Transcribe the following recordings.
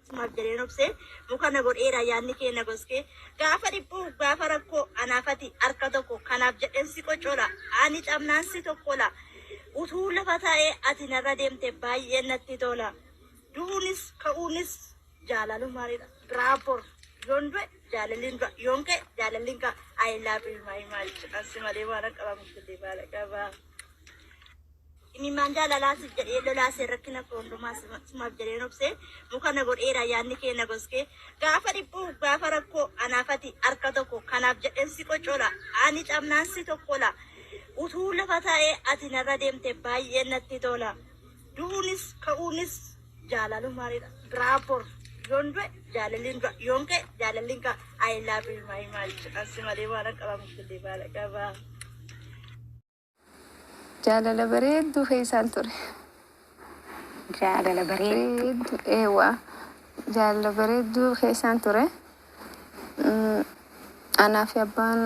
Simaaf jedheen obsee muka na godheera yaadni kee na goskee gaafa dhiphuu gaafa rakkoo anaaf ati harka tokko kanaaf jedheen si qocola ani cabnaan si tokkola utuu lafa taa'ee ati narra deemte baay'ee natti tola du'uunis ka'uunis jaalalumaanidha biraa bor yoon du'e jaalalliin du'a yoon ka'e jaalalliin ka'a I love you my much ansi malee waan qabamu maala qaba. Imimmaan jaalalaa siif jedhee lolaasee rakkina koo hundumaa simaaf jedheen obsee muka na godheera yaadni kee na goskee gaafa dhiphuu gaafa rakkoo anaaf ati harka tokko kanaaf jedheen si qocola ani cabnaan si tokkola utuu lafa taa'ee ati narra deemte baay'ee natti tola du'uunis ka'uunis jaalalumaanidha biraa bor yoon du'e jaalalliin du'a yoon ka'e jaalalliin ka'a I love you my much ansi malee waan qabamu maala qaba. Jaalala bareedduu keessaan ture. Jaalala bareedduu. Bareedduu eewwa. Jaalala bareedduu keessaan ture. Anaa fi abbaan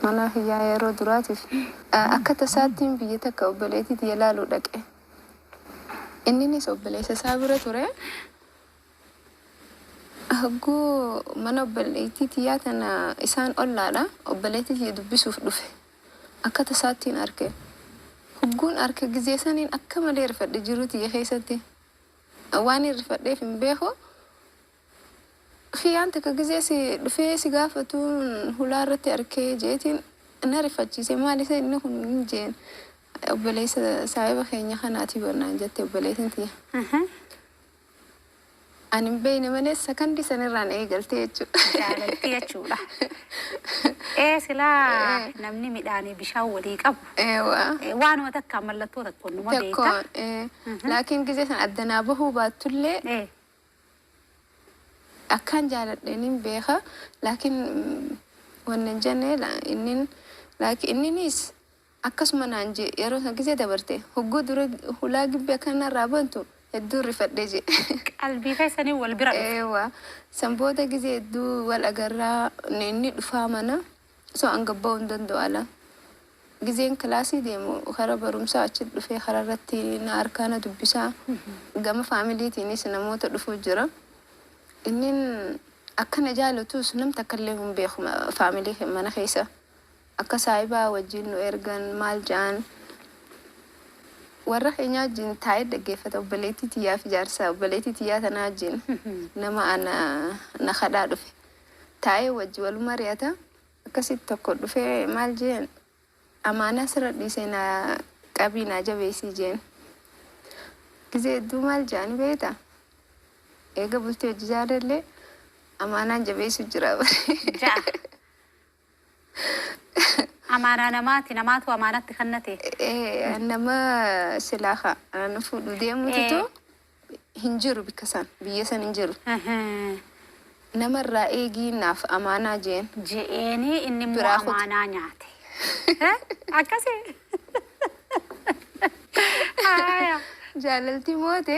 manaa kiyyaa yeroo duraatiif akka tasaattiin biyya takka obboleettii tiyya laaluu dhaqe. Inninis obboleessa isaa bira ture. Hogguu mana obboleettii tiyyaa tana isaan ollaadha. Obboleettii tiyya dubbisuuf dhufe. Akka tasaattiin arke. Hogguun arke gizee saniin akka malee rifadhe jiruu tiyya keessatti. Waan hin rifadheef hin beeku. Kiyyaan takka gizee si dhufee si gaafatuun hulaa irratti arkee jeetiin na rifachiise, maal isa inni kun hin jeen, obboleessa saahiba keenya kanaati bannaan jette obboleettiin tiyya. Ani hin beekne malee sakandii sanirraan eegalte jechuudha. Jaalalti jechuudha. Ee, silaa namni midhaanii bishaan walii qabu. Eewwa. Waanuma takkaan mallattoo tokkoon numa beekta. Tokkoon laakiin gizee san addanaa bahuu baattullee akkaan jaaladheen beeka, laakiin wanni hin jenne innin, laakiin inninis akkasuma naan jee yeroo san gizee dabarte hogguu dura hulaa gibbii akkanarraa bantu hedduu rifadhe jee. Qalbii keessanii wal bira dhufe. Eewwa, san booda gizee hedduu wal agarraa, inni dhufaa mana osoo an gabba'uu hin danda'u ala. Gizeen kilaasii deemu karaa barumsaa achi dhufee karaa irratti na harkaa na dubbisaa, gama faamiliitiinis namoota dhufuu jira. Innin akkana jaalatus nam takka illee hin beeku faamilii mana keessa. Akka saayibaa wajjin nu ergan maal ja'an warra keenya wajjin taa'ee dhaggeeffata, obboleettii tiyyaa fi jaarsa obboleettii tiyyaa tanaa wajjin nama ana na kadhaa dhufe. Taa'ee wajji wal mari'ata, akkasitti tokko dhufee maal jeen, amaanaa sirra dhiisee na qabii naa jabeessii jeen. Gizee hedduu maal jedhani beektaa? Eega bultii hojii jaalallee amaanaan jabeessu jira bare. Ja'a. Amaanaa namaati, namaatu amaanatti kennate. Nama silaa ana fuudhu deemututu hin jiru bikka san, biyya san hin jiru. Namarraa eegii naaf amaanaa jeen. Je'eenii inni immoo Biraa kutu. Amaanaa nyaate. Akkasii. Haaya. Jaalalti moote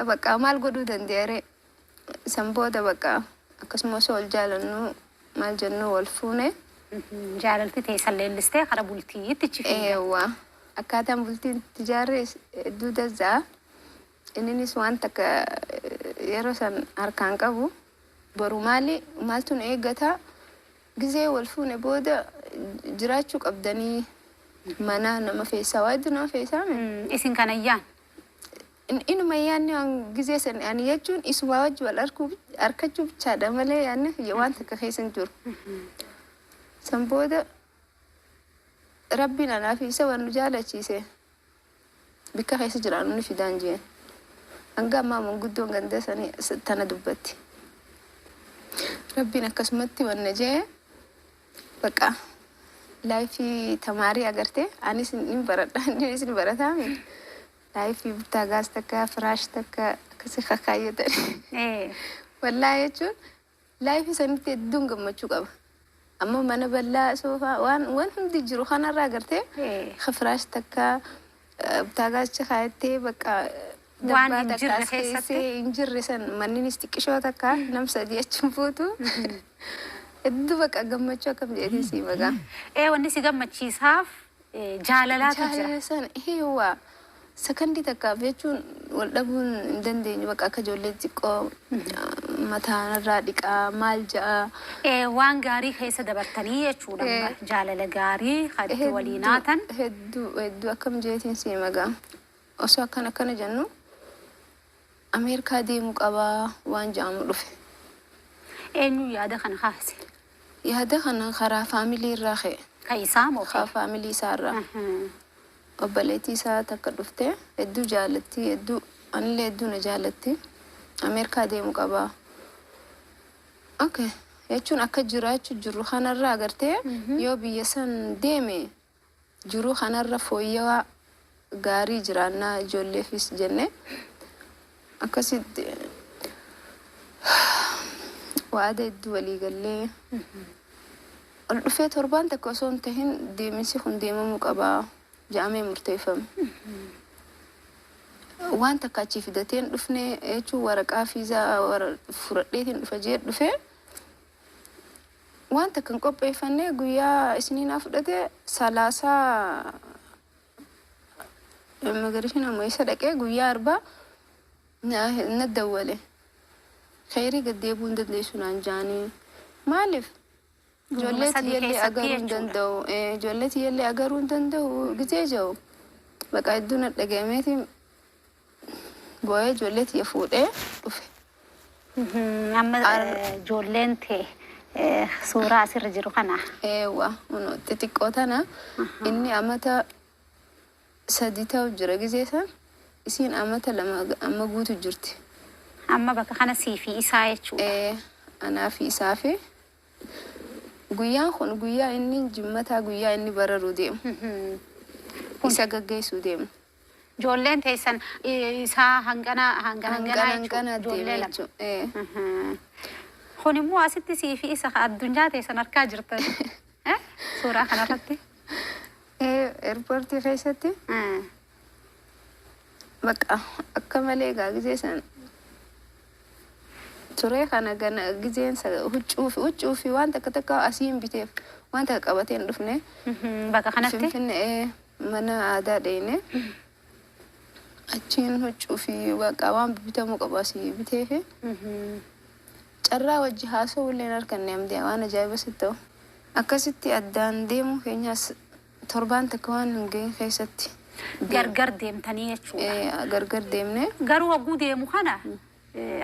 bakka maal godhuu danda'e san booda bakka akkasuma osoo wal jaalannu maal jennu wal fuune. Jaalalti teessan leellistee kara bultiitti ichi fiigde. Eewwa, akkaataan bultiin itti ijaarre hedduu dazza'a. Inninis waan takka yeroo san harkaan qabu, boru maali maaltu nu eeggata, gizee wal fuune booda jiraachuu qabdanii mana nama feessaa, waa hedduu nama feessaa mi? Isin kana iyyaan. Inuma yaanni waan gizee san ani jechuun isumaa wajji wal arkuu arkachuu bichaadha malee yaanni kiyya waan takka keessa hin jiru. San booda Rabbiin anaa fi isa waan nu jaalachiise bikka keessa jiraannu ni fidaan jeen. Hanga ammaa manguddoon ganda sanii tana dubbatti. Rabbiin akkasumatti wanna jee bakka life tamaarii agartee anis ni baradha, innis ni barataa mi. Life butaagaas takka, firaash takka akkasii kakaayyatan. Wallaahi jechuun life sanitti hedduun gammachuu qaba. Amma mana bal'aa, soofaa, waan waan hundi jiru kanarraa agartee firaash takka, butaagaacha kaayattee bakka Waan dabbaa hin takka jirre as keessatti. keessee hin jirre san, manninis xiqqishoo takka nam sadi achi fuutu. Hedduu bakka gammachuu akkam jedheetiin sii maqaa. Wanni si gammachiisaaf jaalalaatu jira. Jaalala sana heewwa. Sakandii takkaaf jechuun wal dhabuun hin dandeenyu bakka akka ijoollee xiqqoo mataanirraa dhiqaa maal ja'a. Waan gaarii keessa dabartanii jechuudha. Jaalala gaarii kan itti walii naatan. Hedduu hedduu akkam jeetiin sii magaa. Osoo akkana akkana jennu Ameerikaa deemuu qabaa waan jedhamu dhufe. Eenyu yaada kana kaase? Yaada kana karaa faamilii irraa ka'e. Kan isaa moo? Karaa faamilii isaa irraa. Obboleettii isaa takka dhufte hedduu jaalatti hedduu anillee hedduu na jaalatti Ameerikaa deemuu qabaa. Okay. Jechuun akka jiraachuu jirru kanarraa agartee yoo biyya san deeme jiruu kanarra fooyya'aa gaarii jiraannaa ijoolleefis jenne akkasitti waada hedduu walii gallee ol dhufee torbaan takka osoo hin tahin deeminsi kun deemamuu qabaa jedhamee murteeffame. Waan takka achii fidatee hin dhufne jechuun waraqaa fiizaa fudhadheetiin dhufa jee dhufee waan takka hin qopheeffanne guyyaa isniinaa fudhate salaasaa immigration ammoo isa dhaqee guyyaa arbaa na dawwale. Kheyrii gad deebi'uu hin dandeessu naan jaanii. Maaliif? Ijoollee sadii tiyyallee keessatti agaruu hin jechuudha. danda'u. Ijoollee tiyyallee agaruu hin danda'u gizee jiru. Bakka hedduu na dhagahameeti boo'ee ijoollee tiyya fuudhee dhufe. Amma ijoolleen tee suuraa asirra jiru kana. Eewwa xixiqqoo tana inni amata 3 ta'u jira gizee san isiin amata 2 amma guutu jirti. Amma bakka kana sii fi isaa jechuudha. Anaa fi isaa fi guyyaan kun guyyaa inni jimmataa guyyaa inni bararuu deemu. Isa gaggeessuu deemu. Ijoolleen teessan isaa hangana hangana Hangana jechuudha. hangana Ijoollee deeme lama. jechuudha. Kun immoo asitti sii fi isa addunyaa teessan harkaa jirtan. Suuraa kanarratti. Eerpoortii keessatti bakka akka malee egaa gizee san turee kana gana gizeen huccuu fi waan takka takka asii hin biteef waan takka qabatee hin dhufne. Bakka kanatti. Finfinnee mana aadaa dheene achiin huccuu fi bakka waan bitamuu qabu asii biteefi carraa wajji haasa'uu illee hin arganne amdee waan ajaa'iba sitti ta'u. Akkasitti addaan deemuu keenyaas torbaan takka waan hin gahin keessatti. Gargar deemtanii jechuudha. Gargar deemne. Garuu hogguu deemu kana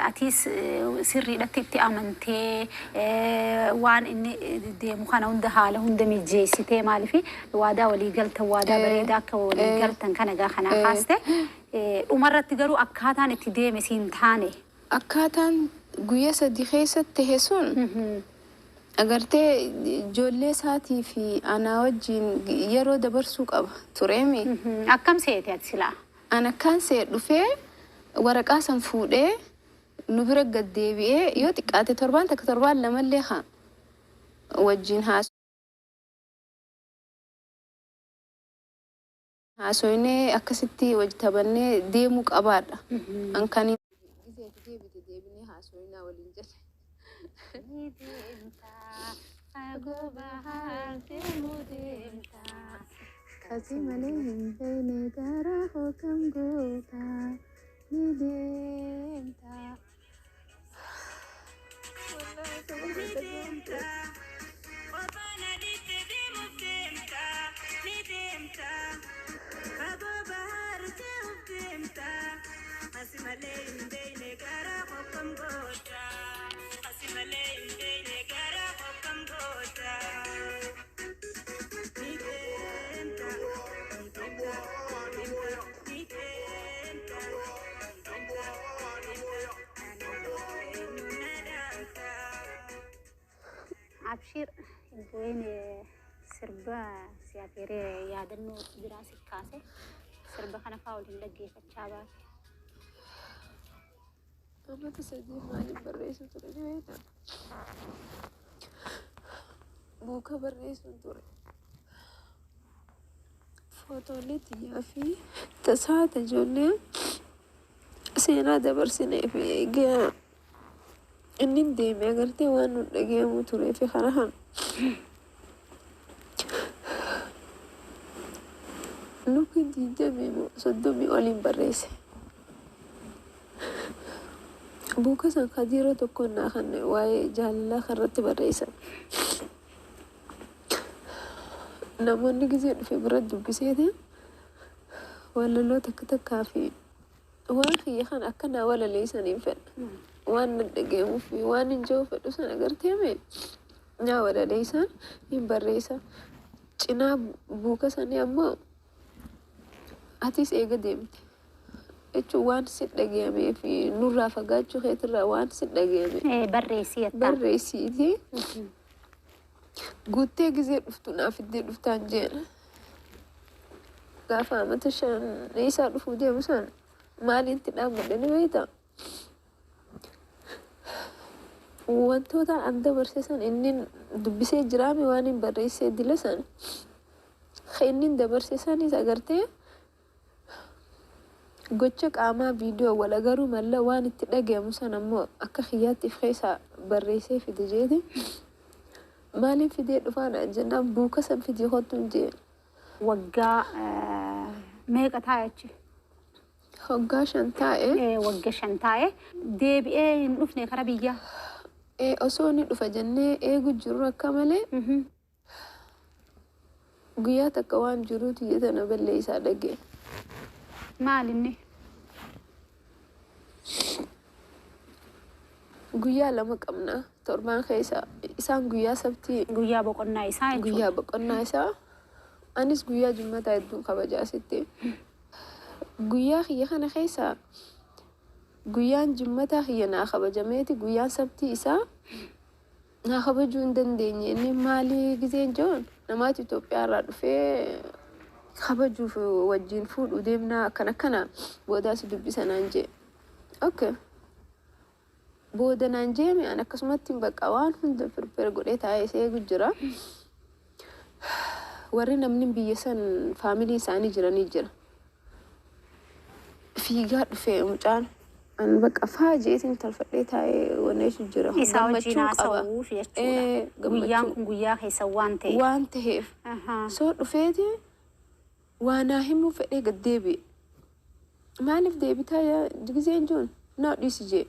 atiis sirriidhatti itti amantee waan inni deemu kana hunda haala hunda mijeessitee maaliif waadaa walii galtan waadaa bareedaa akka walii galtan kana gaa kanaa kaaste dhumarratti garuu akkaataan itti deeme siin taane. Akkaataan guyyaa 3 keessatti tahe sun agartee ijoollee isaatii fi anaa wajjin yeroo dabarsuu qaba tureemi. Akkam seete ati silaa? An akkaan see dhufee waraqaa san fuudhee nu bira gad deebi'ee yoo xiqqaate torbaan takka torbaan lamallee haa wajjin haasoynee akkasitti wajji taphannee deemuu qabaadha. An kan gizee fi deebite deebinee haasoynaa waliin jedhe. Ni deemta fagoo bahaa deemuu deemta. Kasi malee hin beekne garaa koo kam goota ni deemta. Abshir bu'een sirba si afeeree yaadannoo biraa si kaase sirba kana fa'aa waliin dhaggeeffachaa baate. Uummata sadii maaliif barreessu ture ni beektaa? Buuka barreessu ture. Footoolee xiyyaa fi tasaata ijoollee seenaa dabarsinee fi egaa inni deeme agartee waan nu dhagahamu turee fi kana. Luki 20 30 oliin barreesse. Buuka san kadiiroo tokkoon naa kanne waa'ee jaalalaa kanarratti barreessan. Namoonni gizee dhufe bira dubbiseeti walaloo takka takkaa fi waan kiyya kan akka naa walaleessaniin fedha. Waan na dhaga'amuu fi waan hin jiru fedhu sana agartee naa walaleessan hin barreessa. Cinaa buuka sanii ammoo atis eega deemte. Jechuun waan si dhaga'amee fi nurraa fagaachuu keetirraa waan si dhaga'ame Barreessii jettaa. Barreessiiti. Guuttee gizee dhuftu naaf iddee dhuftaan jeena. Gaafa amata 5 isaa dhufuu deemu san maaliin itti dhaammadhe ni beektaa? Wantoota an dabarse san inni dubbisee jiraame waan hin barreessee dila san inni dabarse sanis agartee gocha qaamaa viidiyoo wal agaruu malla waan itti dhagayamu san ammoo akka kiyyaatti if keessaa barreessee fide jeeti. Maaliin fidee dhufaan jennaan buuka san fidee kottu hin jeen. Waggaa meeqa taa'e achi? Waggaa 5 taa'e. Waggaa 5 taa'e. Deebi'ee hin dhufne kara biyyaa? Osoo inni dhufa jennee eegu jirru akka malee guyyaa takka waan jiruutu tana balleessaa dhagee. Maal inni? Guyyaa 2 qabna torbaan keessa, isaan guyyaa sabtii. Guyyaa boqonnaa isaa jechuudha. Guyyaa boqonnaa isaa, anis guyyaa jummataa hedduun kabajaa asitti. Guyyaa kiyya kana keessa guyyaan jummataa kiyya naa kabajameeti guyyaan sabtii isaa naa kabajuu hin dandeenye. Inni maalii gizeen jiruun namaatu Itoophiyaa irraa dhufee kabajuuf wajjin fuudhuu deemnaa akkana akkana boodaas dubbisa naan jee. Okay. Booda naan jeeme an akkasumatti bakka waan hunda prepare godhee taa'ee eegu jira. Warri namni biyya san faamilii isaanii jiranii jira. Fiigaa dhufee mucaan. An bakka faajeetiin tolfadhee taa'ee wanneetu jira. Isaa wajjin Gammachuu qaba. haasa'uuf jechuudha. Guyyaan Gammachuu kun guyyaa keessa waan ta'eef. waan ta'eef. Soo dhufeeti waa naa himuu fedhee gad deebi'e. Maaliif deebitaa yaa gizeen jiruun naa dhiisi jee.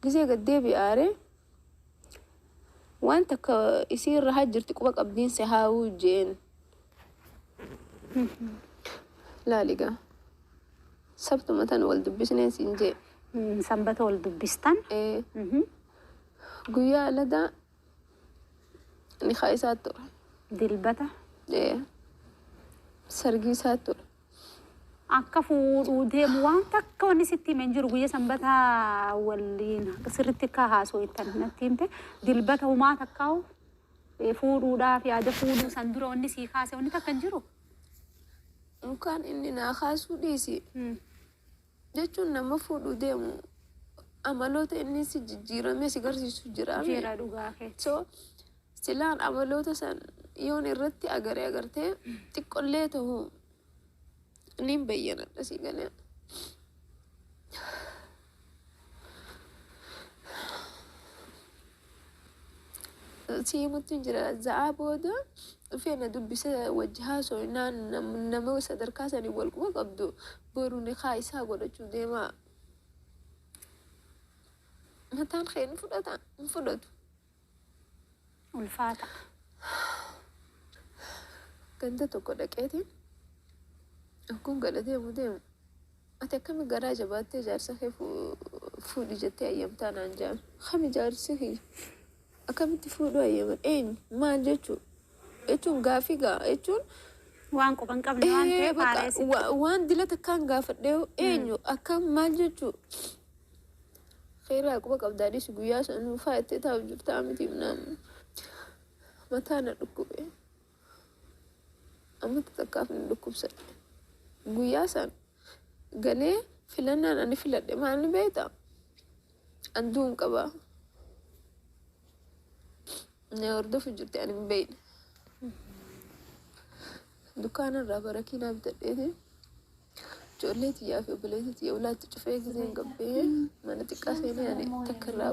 Gizee gad deebi'e aaree waan takka isii irra haa jirti quba qabdiinsa haawuu jeen. Laaligaa. Sabtuma tan wal dubbisneen siin jee. Sanbata wal dubbistan. Guyyaa aladaa nikaa isaa ture. Dilbata. Sargii isaa ture. Akka fuudhuu deemu waan takka wanni sitti hime hin jiru. Guyyaa sanbataa waliin sirriitti akka haasoo ittan natti himte. Dilbata humaa takkaa'u fuudhuudhaaf yaada fuudhuu san dura wanni sii kaase wanni takka hin jiru. Mukaan inni naa kaasuu dhiisi. Jechuun nama fuudhuu deemu amaloota inni si jijjiiramee si garsiisu jira. Jira, dhugaa keeti. So silaan amaloota san yoon irratti agaree agartee xiqqollee ta'u niin bayyanadha si galee. Si himutti hin jira, za'aa booda dhufee na dubbise wajji haasoo nama sadarkaa sanii wal quba qabdu boru nikaa isaa godhachuu deemaa. Mataan kee ni fudhata hin fudhatu. Ulfaata. Ganda tokko dhaqeetiin akkuma gada deemu deemu ati akkami garaa jabaattee jaarsa kee fuudhi jettee ayyamtaa naan jedhan. Kami jaarsi kiyya? Akkamitti fuudhuu ayyaman? Eenyu? Maal jechuu? Jechuun gaafii gaa jechuun Waan quba hin qabne waan ta'eef bakka haareessi. Waan dila takkaan gaafadhee eenyu akkam maal jechuu? Kheyraa quba qabdaadhis guyyaa sanuu faayattee taa'u jirtaa miti naam. Mataa na dhukkube. Amma takkaaf na dhukkubsadhe. Guyyaa san galee filannaan ani filadhe maal ni beektaa? An du'uun qabaa. Na hordofu jirti ani hin beekne. Dukkaana irraa barakiinaa bitadheeti. Ijoollee tiyyaa fi obboleettii tiyya ulaatti cufee giseen gabbee mana xiqqaa seenee ani takka irraa